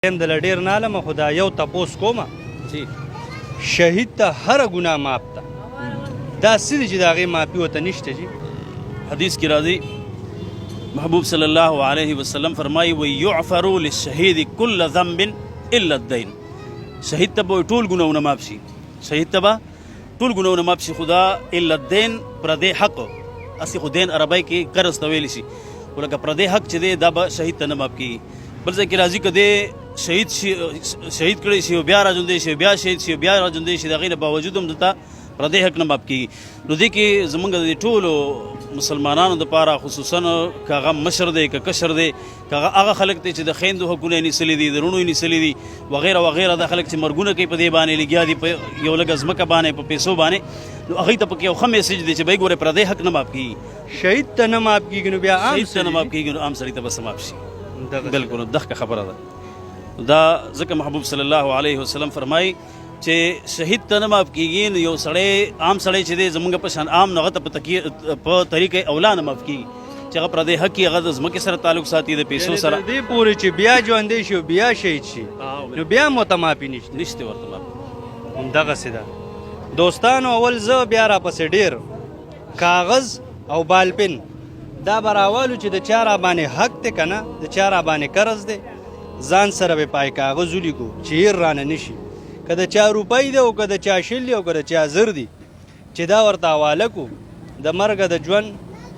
ټایم د ډیر نه علم خو دا یو تپوس کوم. جی. شهید ته هر ګناه معاف ده، دا څه دي چې د هغې معافي ورته نشته جی؟ حدیث کې راځي، محبوب صلی الله علیه وسلم فرمایي و یعفر للشهید كل ذنب الا الدين. شهید ته به ټول ګناهونه معاف شي، شهید ته به ټول ګناهونه معاف شي خدا الا الدين، پردې حق. اسی خو دین عربی کې قرض ته ویل شي، خو لکه پردې حق چې دی دا به شهید ته نه معاف کیږي. بل ځای کې راځي که دی شهید شي، شهید کړی شي، بیا راژوندی شي، بیا شهید شي، بیا راژوندی شي، د هغې نه باوجود هم دلته پردې حق نه معاف کیږي. نو دې کې زمونږ د ټولو مسلمانانو دپاره، خصوصا که هغه مشر دی که کشر دی، که هغه هغه خلک دی چې د خویندو حقونه یې نیسلي دي، د وروڼو یې نیسلي دي وغیره وغیره، دا خلک چې مرګونه کوي په دې باندې لګیا دي، په یو لږه ځمکه باندې، په پیسو باندې، نو هغوی ته پکې یو ښه میسج دی چې بھائی ګورې پردی حق نه معاف کیږي. شهید ته نه معاف کیږي نو بیا عام شهید ته نه معاف کیږي نو عام سړي ته به څه معاف شي؟ دغه بالکل دغه خبره ده. دا ځکه محبوب صلی الله علیه وسلم فرمایي چې شهید ته نه معاف کیږي، نو یو سړی عام سړی چې دی زمونږ په شان عام، نو هغه ته په طریقې اولا نه معاف کیږي چې هغه پردی حق یې، هغه د ځمکې سره تعلق ساتي، د پیسو سره. دې پورې چې بیا ژوندی شي او بیا شهید شي نو بیا مو ته معافي نشته، نشته ورته معافي. همدغسې ده دوستانو. اول زه بیا راپسې ډېر کاغذ او بالپن دا به راوالو چې د چا را باندې حق دی که نه، د چا را باندې قرض دی، ځان سره به پای کاغذ ولیکو چې هېر رانه نه شي، که د چا روپۍ ده او که د چا 20 دي او که د چا 1000 دي، چې دا ورته حواله کو. د مرګه د ژوند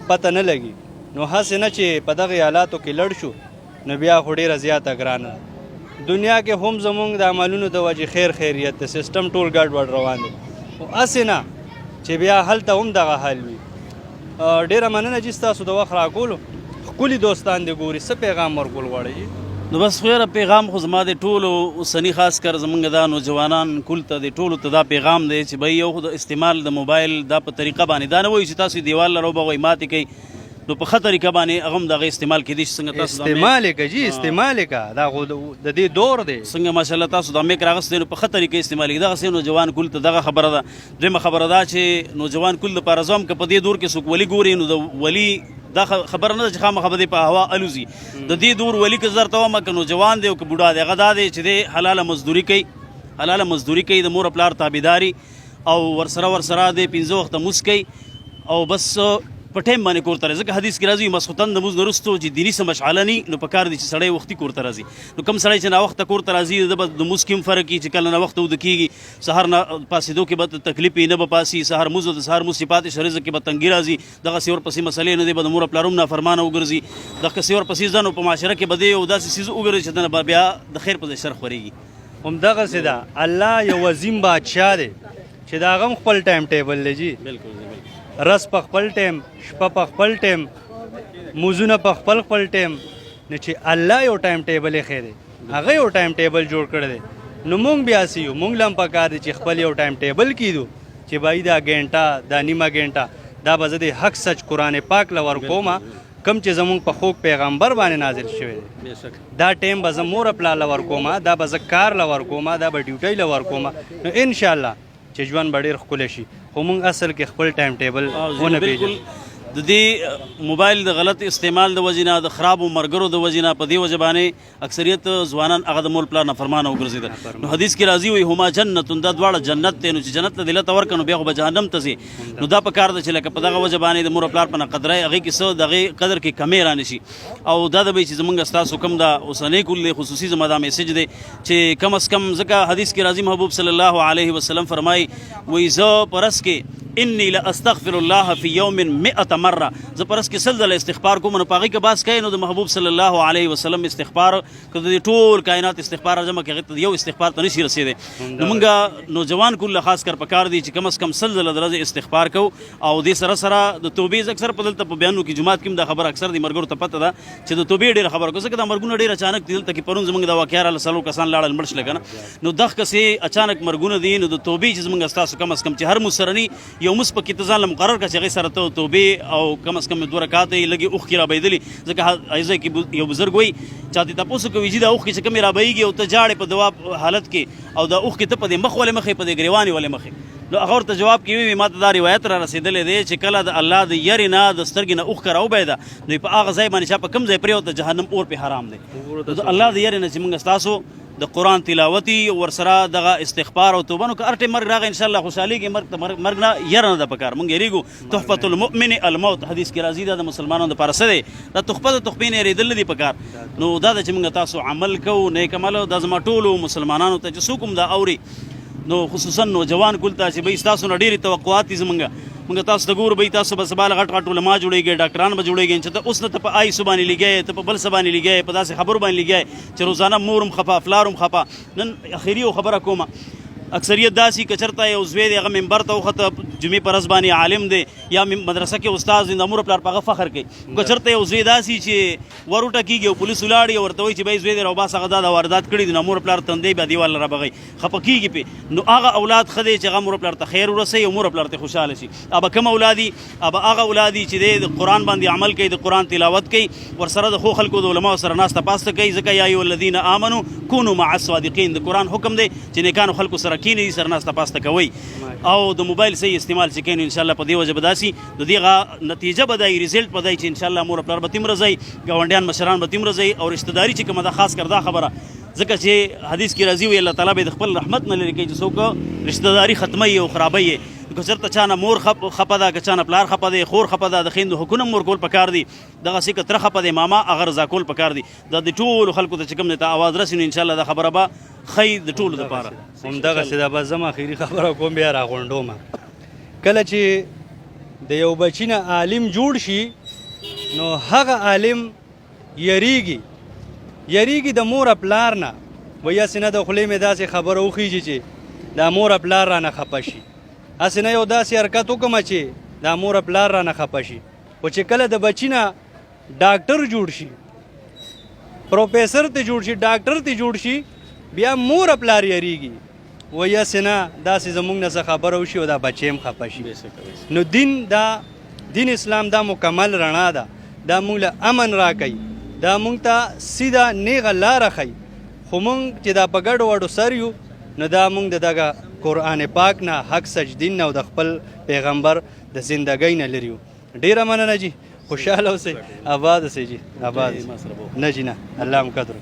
پته نه لګي، نو هسې نه چې په دغه حالاتو کې لړ شو نو بیا خو ډېره زیاته ګرانه ده. دنیا کې هم زمونږ د عملونو د وجې خیر خیریت دی، سیستم ټول ګډ وډ روان دی، خو هسې نه چې بیا هلته هم دغه حال وي. ډېره مننه جي ستاسو د وخت راکولو. ښکلي دوستان دې ګوري، څه پیغام ورکول غواړئ جي؟ نو بس خو یاره پیغام خو زما د ټولو اوسني خاص کر زمونږ دا نوجوانان کل ته د ټولو ته دا پیغام دی چې بھائی یو خو د استعمال د موبایل دا په طریقه باندې، دا نه وایو چې تاسو دیوال له راوبغوئ ماتې کوئ، نو په ښه طریقه باندې هغه هم د هغې استعمال کېدای شي. څنګه تاسو دا استعمال یې کړئ جي، استعمال یې کړه، دا خو د دې دور دی. څنګه ماشاءالله تاسو دا میک راغستی نو په ښه طریقه استعمال کړئ. دغسې نوجوان کل ته دغه خبره ده. دویمه خبره دا چې نوجوان کل دپاره زه هم که په دې دور کې څوک ولي ګوري نو د ولي دا خبره نه ده چې خامخا به دی په هوا الوزي. د دې دور ولي که زه درته وایم که نوجوان دی او که بوډا دی، هغه دا دی چې دی حلاله مزدوري کوي، حلاله مزدوري کوي، د مور پلار تابعداري او ورسره ورسره دی 5 وخته مونځ کوي او بس په ټایم باندې کور ته راځي. ځکه حدیث کې راځي مسخوتن د مونځ نه وروسته چې دیني څه مشعله ني نو په کار دی چې سړی وختي کور ته راځي. نو کوم سړی چې ناوخته کور ته راځي د به د مونځ کې هم فرق وي چې کله ناوخته وده کېږي، سهار نه پاڅېدو کې به تکلیف وي، نه به پاڅي، سهار مونځ د سهار مونځ چې پاتې شي رزق کې به تنګي راځي، دغسې ورپسې مسلې نه دی به د مور پلار هم نافرمانه وګرځي، دغسې ورپسې ځه نو په معاشره کې به دی یو داسې څیز وګرځي چې دنه به بیا د خیر په ځای شر خورېږي. همدغسې ده. الله یو عظیم بادشاه دی چې د هغه هم خپل ټایم ټیبل دی جي. بالکل. رس په خپل ټایم، شپه په خپل ټایم، موزونه په خپل خپل ټایم. نو چې الله یو ټایم ټیبل ایښی دی، هغه یو ټایم ټیبل جوړ کړی دی، نو مونږ بیا څه یو؟ مونږ له هم پکار دی چې خپل یو ټایم ټیبل کیدو چې بای دا ګنټه، دا نیمه ګنټه، دا به زه د حق سچ قرآن پاک له ورکوم کوم چې زمونږ په خوږ پیغمبر باندې نازل شوی دی. دا ټایم به زه مور پلار له ورکوم، دا به زه کار له ورکوم، دا به ډیوټۍ له ورکوم، نو انشاءالله چې ژوند به ډېر ښکلی شي. خو مونږ اصل کې خپل ټایم ټیبل ونه بالکل د دې موبایل د غلط استعمال د وجې نه، د خرابو مرګرو د وجې نه، په دې وجه باندې اکثریت ځوانان هغه د مور پلار نافرمانه وګرځېدل. نو حدیث کې راځي وایي هما جنت، دا دواړه جنت دی، نو چې جنت له دې لته ورکړه نو بیا خو به جهنم ته ځي. نو دا په کار ده چې لکه په دغه وجه باندې د مور پلار په ناقدرۍ هغې کې څه د هغې قدر کې کمی رانه شي. او دا د به چې زمونږ ستاسو کوم دا اوسنی کول دی، خصوصي زما دا میسج دی چې کم از کم، ځکه حدیث کې راځي محبوب صلی الله علیه وسلم فرمایي وایي زه په ورځ کې انی لاستغفر الله فی یوم 100 مره، زه په ورځ کې 100 ځله استغفار کوم. نو په هغې کې باس کوي نو د محبوب صلی الله علیه وسلم استغفار که د ټول کائنات استغفار راجمع کړي هغې ته یو استغفار ته نشي رسېدی. نو مونږ نوجوان کل خاص کر په کار دی چې کم از کم 100 ځله د ورځې استغفار کوو. او دې سره سره د توبې اکثر په دلته په بیانونو کې جومات کې هم دا خبره اکثر د مرګرو ته پته ده چې د توبې ډېره خبره کوو، ځکه دا مرګونه ډېر اچانک دي. دلته کې پرون زمونږ دا واقعه راغله، 4 کسان لاړل مړ شول که نه، نو دغسې اچانک مرګونه دي. نو د توبې چې زمونږ ستاسو کم از کم چې هر مسرني یو مس پکې ته ځان له مقرر کړه چې هغې سره ته توبې او کم از کم 2 رکعاته یې لږې اوښکې رابهېدلې. ځکه ځای کې یو بزرګ وایي چا ته تپوس وکړي چې دا اوښکې چې کومې رابهېږي او ته ژاړې په دوا حالت کې، او دا اوښکې ته په دې مخ ولې مخې، په دې ګریوانې ولې مخې؟ نو هغه ورته جواب کې وی ماته دا روایت را رسېدلې دی چې کله د الله د یری نه د سترګې نه اوښکه راوبهېده، نو په هغه ځای باندې چې په کوم ځای پرېوته جهنم اور پې حرام دی. نو د الله د یری نه چې موږ ستاسو د قرآن تلاوتي ورسره دغه استغفار او توبه، نو که هر ټایم مرګ راغی ان شاء الله خوشحالېږي. مرګ ته مرګ نه یره نه ده پکار، موږ یریږو. تحفة المؤمن الموت حدیث کې راځي، دا د مسلمانانو دپاره څه دی؟ دا تحفه د تحفې نه یریدل نه دي پکار. نو دا ده چې موږ تاسو عمل کوو، نیک عمل. دا زما ټولو مسلمانانو ته چې څوک هم دا اوري، نو خصوصا نوجوان کول ته چې بھئی تاسو نه ډېرې توقعات دي زمونږ، موږ تاسو ته ګورو بھئی تاسو به سبا له غټ غټ علما جوړېږئ، ډاکټران به جوړېږئ، چې ته اوس نه ته په آی څه باندې لګی، ته په بل څه باندې لګی، په داسې خبرو باندې لګی چې روزانه مور هم خفه، پلار هم خفه. نن اخري یو خبره کومه، اکثریت داسي که چېرته یو زوی دی هغه منبر ته وخته جمعې پر ورځ باندې عالم دی یا مدرسه کې استاد دی، د مور پلار په هغه فخر کوي. که چېرته یو زوی داسي چې ور وټکېږي او پولیس ولاړ او ورته وایي چې بھئی زوی دی راوباسه، هغه دا د واردات کړي دي، نو مور پلار تندی بیا دیوال له رابغوي، خفه کېږي پې. نو هغه اولاد ښه دی چې هغه مور پلار ته خیر ورسوي او مور پلار ته خوشحاله شي. ابه کوم اولادي؟ ابه هغه اولادي چې دی د قرآن باندې عمل کوي، د قرآن تلاوت کوي، ورسره د ښو خلکو د علماو سره ناسته پاسته کوي، ځکه یا ایها الذین آمنو کونو مع الصادقین، د قرآن حکم دی چې نیکانو خلکو سره کینئ، سره ناسته پاسته کوئ، او د موبایل صحیح استعمال چې کوي، نو انشاءالله په دې وجه به داسي د دې غا نتیجه به دای، ریزلټ به دای چې انشاءالله مور پلار به تیم رضای، ګاونډیان مشران به تیم رضای، او رشتہ داری چې کومه ده، خاص کر دا خبره، ځکه چې حدیث کې راځي وي الله تعالی به د خپل رحمت نه لرې کوي چې څوک رشتہ داری ختموي او خرابوي. که چېرته چا نه مور خپه ده، که چا نه پلار خپه دی، خور خپه ده، د خویندو حقونه هم ورکول پکار دي، دغسې که تره خپه دی، ماما، هغه رضا کول پکار دي. دا د ټولو خلکو ته چې کوم دی ته اواز رسي، نو انشاءالله دا خبره به ښیي د ټولو دپاره. همدغسې ده. بس زه اخري خبره کوم بیا راغونډوم. کله چې د یو بچي نه عالم جوړ شي، نو هغه عالم یریږي، یریږي د مور پلار نه، وایي هسې نه د خولې مې داسې خبره وخیژي چې دا مور پلار رانه خفه شي، هسې نه یو داسې حرکت وکړم چې دا مور پلار رانه خفه شي. خو چې کله د بچي نه ډاکټر جوړ شي، پروفیسر ته جوړ شي، ډاکټر ته جوړ شي، بیا مور پلار یریږي، وایي هسې نه داسې زموږ نه څه خبره وشي او دا بچی هم خفه شي. نو دین، دا دین اسلام دا مکمل رڼا ده، دا موږ له امن راکوي، دا موږ ته سیده نیغه لاره ښیي. خو موږ چې دا په ګډو وډو سر یو، نو دا موږ د دغه قرآن پاک نه، حق سچ دین نه او د خپل پیغمبر د زندګۍ نه لرې یو. ډېره مننه جی، خوشحاله اوسئ، آباد اوسئ جی، آباد. نه جی نه، الله مو قدر.